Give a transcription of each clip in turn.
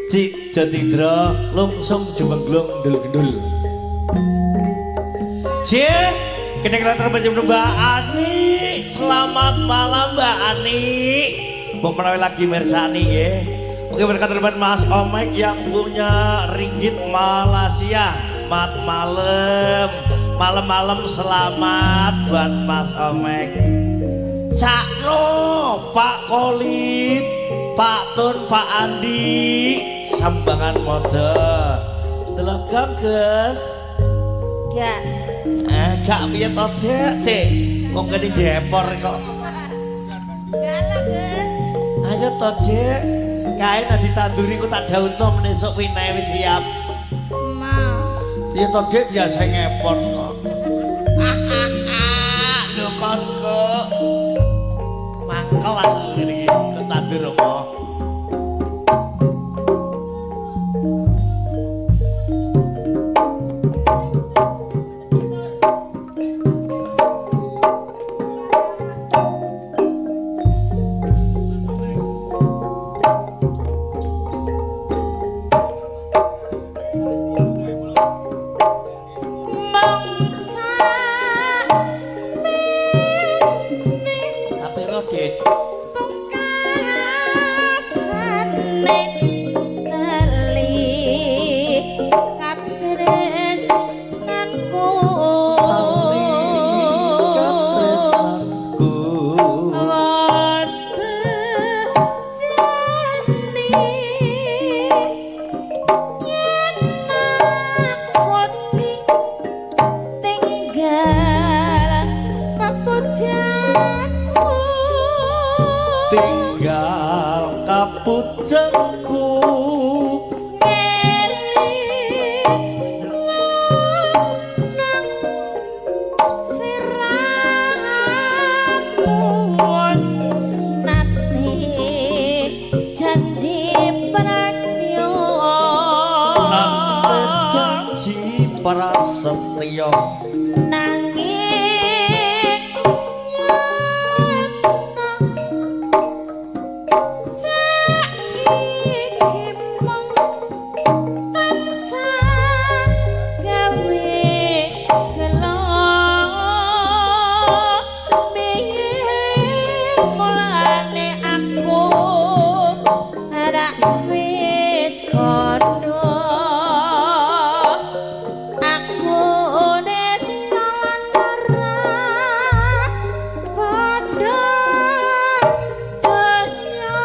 Cik Jatindra lungsung jumengglung ndul-gendul. Cik, kene kelater panjenengan Mbak Ani. Selamat malam Mbak Ani. Mbok menawi lagi mirsani nggih. Oke, berkat teman Mas Omek yang punya ringgit Malaysia. Mat malam. Malam-malam selamat buat Mas Omek. Cak No, Pak Kolit, Pak Tun, Pak Andi, Sambangan Mode. Delok gak, Gus? Gak. Eh, gak piye to, Dek? Dek, wong kene depor kok. Gak lah, Gus. Ayo to, Dek. Kae nek ditanduri ku tak daunno menesuk winae wis siap. Ma. Piye to, Dek, biasa ngepon kok. Lho kon kok. Mangkel aku ngene iki, kok tandur apa? Mongsa Tapi ro, Dek. pungkasane teli katresnanku. Teli katresnanku. Was bejani yen aku tinggal papujanku, Tinggal kapucengku. Ngeling nang sirahmu wis nate janji prasetyo. Nate janji prasetyo. Nanging nyata saiki mung tansah gawe gelo biyen mulane aku ora wis kono aku desa ora padha donya.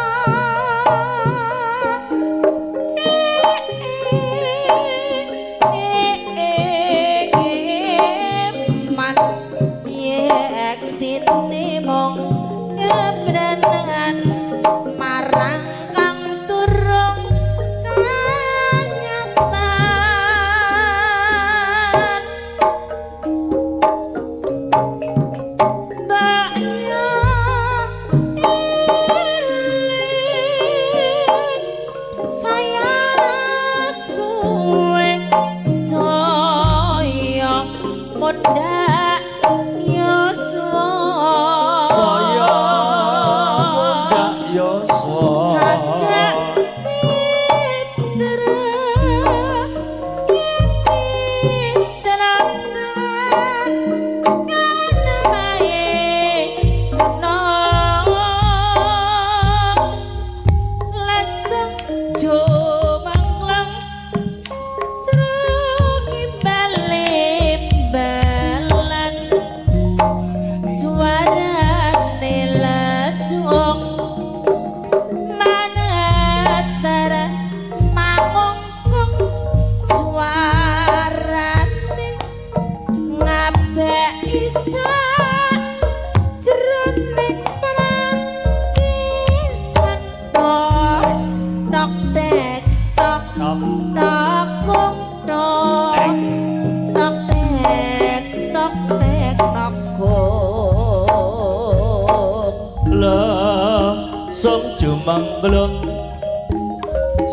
Man yektine mung kebranan marang kang turung kanyatan. Mbak yo eling saya suwe saya mundhak yuswa. Saya mundhak yuswa. Hajak citra citra kanamae ana lesung jumanglang srungi bal-balan suarane lesung manatara mangungkung suarane ngabeki jroning prakisan tok tok tek tok Tok tok kung tok tek tok tek tok tek tok kung. Lesung jumangglung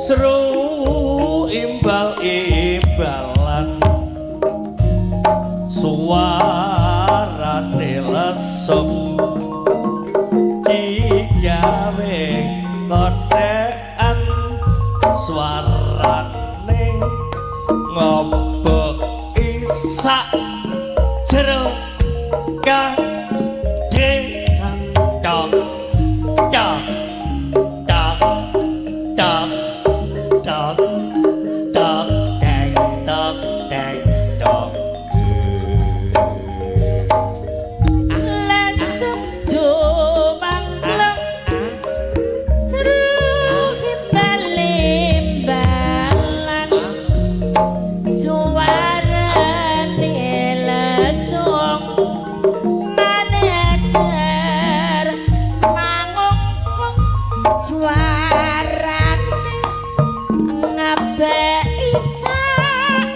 seru imbal-imbalan suarane lesung digawe kothekan suara Ngobeki sak jero kadehan tok tok tok tok tok tok tek tok tek tok. Lesung jumangklung seru bal-balan suarane lesung maneter manggung suarane ngabeki sak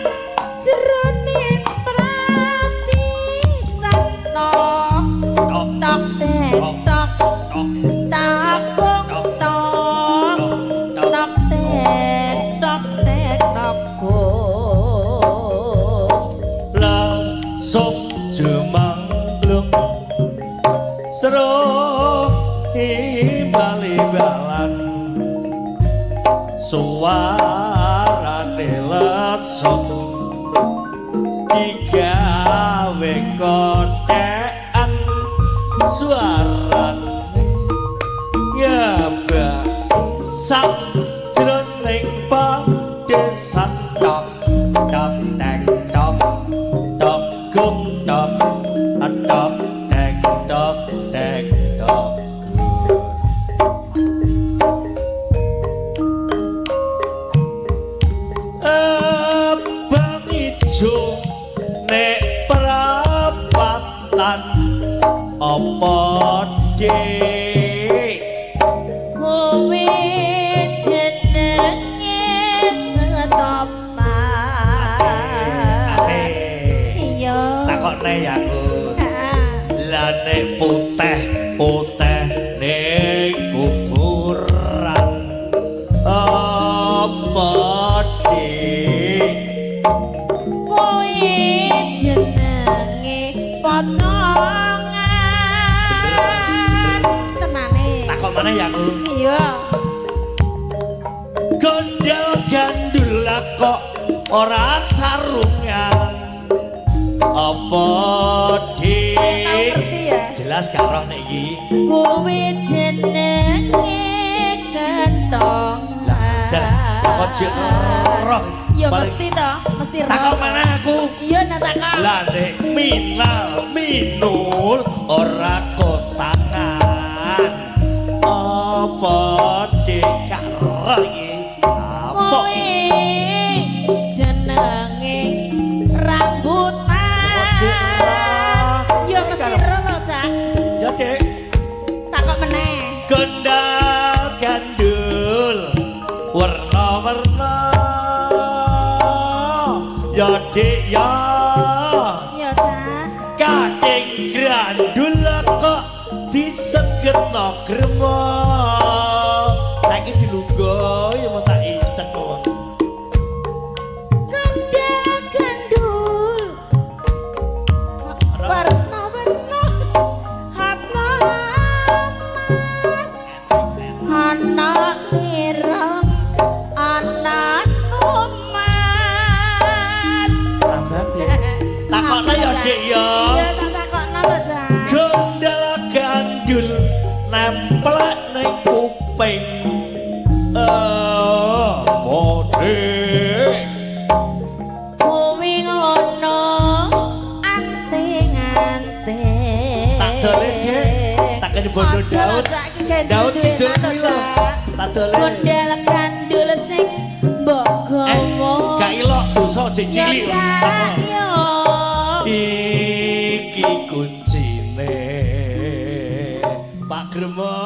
jroning pratisan tok Tok tok tek tok tok takung tok tok tek tok tek tok gong. Langsung jumangklung seru imbal-imbalan suarane lesung digawe kotekan suarane ngebak sak jroning padesan tok tok tek tok tok gong tok tok tek tok tek tok. Abang ijo nek prapatan apa dik Kowe jenenge setopan. Iya. Takokne ya aku. Heeh. Lah nek putih putih ning kuburan apa dik Kowe jenenge pocongan. Tenane. Takok maneh ya aku. Iya. Gondel gandul lah kok ora sarungan apa Kowe tau dik ngerti ya? Jelas gak roh nek iki. Kowe jenenge kentongan. Lah, dah, kok jek roh. Ya Paling- mesti toh, mesti roh. Takok maneh aku. Iya nak takok. Lah nek minal minul ora kotangan apa dik gak roh iki apa. Kowe jenenge rambutan. Kok jek roh? Ya mesti roh lho, Cak. Ya Cek. Takok meneh. Gondal gandul warna-warna ya dik ya. Ya, Cak. Kading grandul kok disegetno grema saiki dilungguh ya mau tak incek kok. Gondal gandul warna-warna hana mas ana ireng ana tomat. Rambat ya takokno ya dik ya. Iya tak takokno lho, Cak. Gondal gandul nemplek ning kuping apa dik. Kowe ngono anting-anting. Tak dole Dik, tak kene bondo Aja lho, Daud. Cak, iki gandul Daud duwe kidul lho, kuwi lho. Cak. Tak dole. Gondal gandul sing mbok Eh, gawa. gak ilok dosa sing Ya, cilik. Cak, yo. Iki kuncine Pak Gremo.